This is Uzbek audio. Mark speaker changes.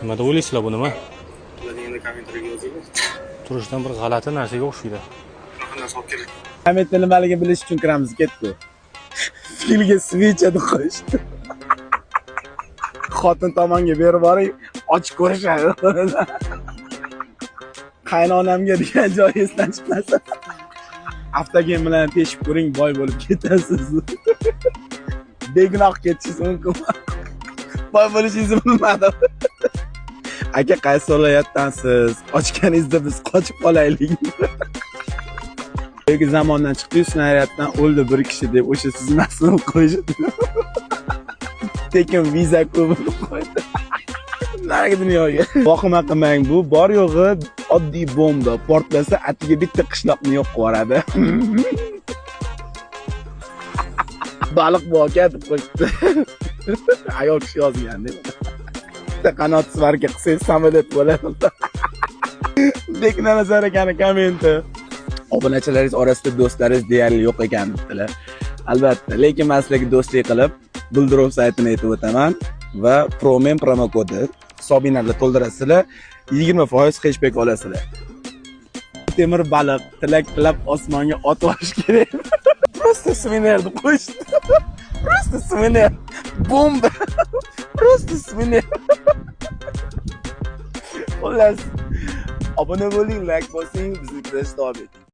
Speaker 1: Nima deb o'ylaysizlar, bu nima?
Speaker 2: Biladiganlar kommentariyga yozinglar.
Speaker 1: Turishidan bir g'alati narsaga o'xshaydi.
Speaker 2: Shunaqa narsa olib keling.
Speaker 3: Kommentda nimaligini bilish uchun kiramiz, ketdi. Filga свеча deb qo'yishdi. Xotin tomonga berib boring, och ko'rishadi. Qaynonamga degan joyi esdan chiqmasa. Avtogen bilan teshib ko'ring, boy bo'lib ketasiz. Begunoh ketishingiz mumkin. Boy bo'lishingizni bilmadim. Aka, qaysi viloyatdansiz? Ochganingizda biz qochib qolaylik. Yoki zamondan chiqdi-yu, snaryaddan o'ldi bir kishi deb o'sha siz mas'ul qo'yishdi. Tekin viza ko'p qo'ydi. Narigi dunyoga. Vahima qilmang, bu bor yo'g'i oddiy bomba. Portlasa atiga bitta qishloqni yo'q qilib yuboradi. Baliq bu aka deb qo'yibdi. Ayol kishi yozgan deb. Bitta qanot svarka qilsangiz samolyot bo'ladi. Beknazar akani kommenti. Obunachilaringiz orasida do'stlaringiz deyarli yo'q ekan debdilar. Albatta, lekin men sizlarga do'stlik qilib, Buldurov saytini aytib o'taman va Promen promokodi hisobinglarni to'ldirasizlar, 20% cashback olasizlar. Temir baliq tilak tilab osmonga otib olish kerak. Просто suviner deb qo'yishdi. Просто suviner. Bomba. Просто suviner. Xullas, obuna bo'ling, like bosing, bizni kuzatishda davom eting.